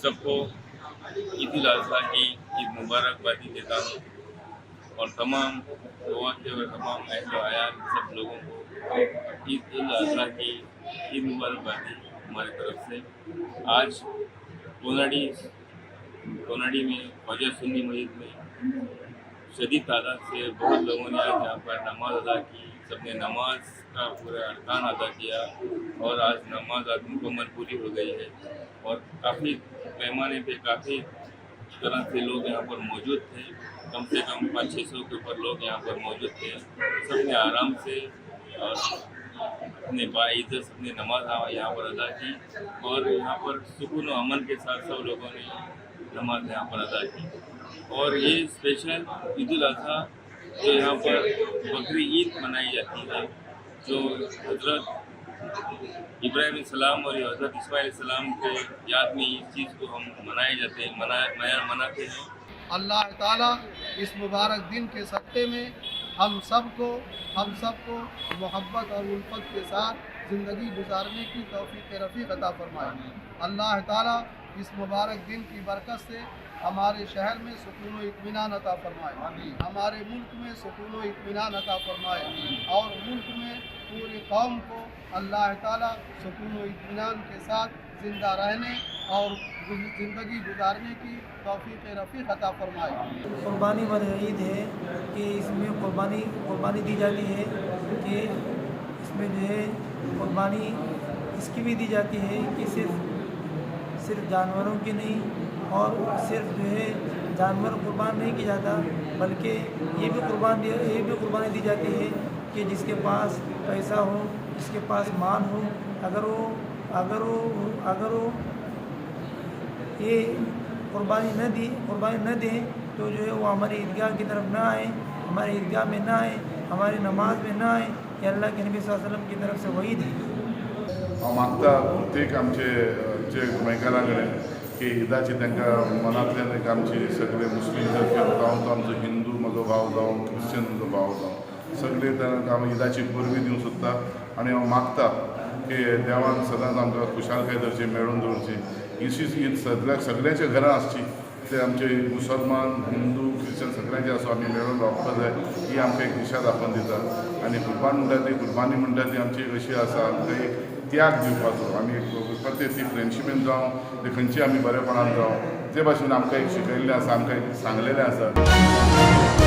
सबको ईद उल अजहा की ईद मुबारकबादी देता हूँ और तमाम गोवा के और तमाम अहल अयाल सब लोगों को ईद उल अजहा की ईद मुबारकबादी हमारी तरफ से। आज कोनाडी, कोनाडी में ख्वाजा सुन्नी मस्जिद में शदीद तादाद से बहुत लोगों ने आज यहाँ पर नमाज अदा की। सबने नमाज का पूरा अरकान अदा किया और आज नमाज आज मुकम्मल पूरी हो गई है और काफ़ी पैमाने पे, काफ़ी तरह से लोग यहाँ पर मौजूद थे। कम से कम 500-600 के ऊपर लोग यहाँ पर मौजूद थे। सबने आराम से और अपने बाइज्जत अपनी नमाज यहाँ पर अदा की और यहाँ पर सुकून व अमन के साथ सब लोगों ने नमाज यहाँ पर अदा की। और ये स्पेशल ईद उल अजहा, जो यहाँ पर बकरी ईद मनाई जाती है, जो हज़रत इब्राहिम सलाम और हज़रत इस्माइल सलाम के याद में इस चीज़ को हम मनाए जाते हैं, मनाते हैं। अल्लाह ताला इस मुबारक दिन के सदक़े में हम सबको मोहब्बत और उल्फत के साथ ज़िंदगी गुजारने की तौफ़ीक रफ़ीक अता फ़रमाए। अल्लाह ताला इस मुबारक दिन की बरकत से हमारे शहर में सुकून व इत्मीनान अता फ़रमाए, हमारे मुल्क में सुकून व इत्मीनान अता फ़रमाए और मुल्क में पूरी कौम को अल्लाह ताला सुकून व इत्मीनान के साथ ज़िंदा रहने और ज़िंदगी गुजारने की तौफ़ीक रफ़ीक अता फ़रमाए। कुर्बानी वाली ईद है कि इसमें कुर्बानी कुर्बानी दी जाती है कि इसमें जो है कुर्बानी इसकी भी दी जाती है कि सिर्फ सिर्फ जानवरों की नहीं और सिर्फ जो है जानवर कुर्बान नहीं किया जाता, बल्कि ये भी कुर्बानी दी जाती है कि जिसके पास पैसा हो, जिसके पास माल हो, अगर वो ये कुर्बानी न दें तो जो है वो हमारी ईदगाह की तरफ ना आए, हमारे ईदगाह में ना आए, हमारी नमाज में ना आए। ये अल्लाह के नबी सल्लल्लाहु अलैहि वसल्लम की तरफ से वईद है। हांव मागता प्रत्येक आमचे जे गोंयकारां कडेन की ईदाची तांकां मनांतल्यान एक आमची सगळे मुस्लीम जावं, तो आमचो हिंदू म्हजो भाव जावं, क्रिश्चन म्हजो भाव जावं, सगळे तांकां आमी ईदाची परबीं दिवंक सोदता आनी हांव मागता की देवान सदांच आमकां खुशालकाय दवरची, मेळून दवरची। हीच ईद सगळ्या सगळ्यांच्या घरां आसची। ते आमचे मुसलमान, हिंदू, क्रिश्चन सगळ्यांचे आसूं, आमी मेळून रावपाक जाय ही आमकां एक दिशा दाखोवन दिता। आनी कुर्बान म्हणटा ती, कुर्बानी म्हणटा ती आमची अशी आसा, आमकां एक त्याग दिवपाचो। आमी परते ती फ्रेंडशिपीन जावं, ते खंयची आमी बरेपणान जावं, ते भाशेन आमकां एक शिकयल्लें आसा, आमकां एक सांगलेलें आसा।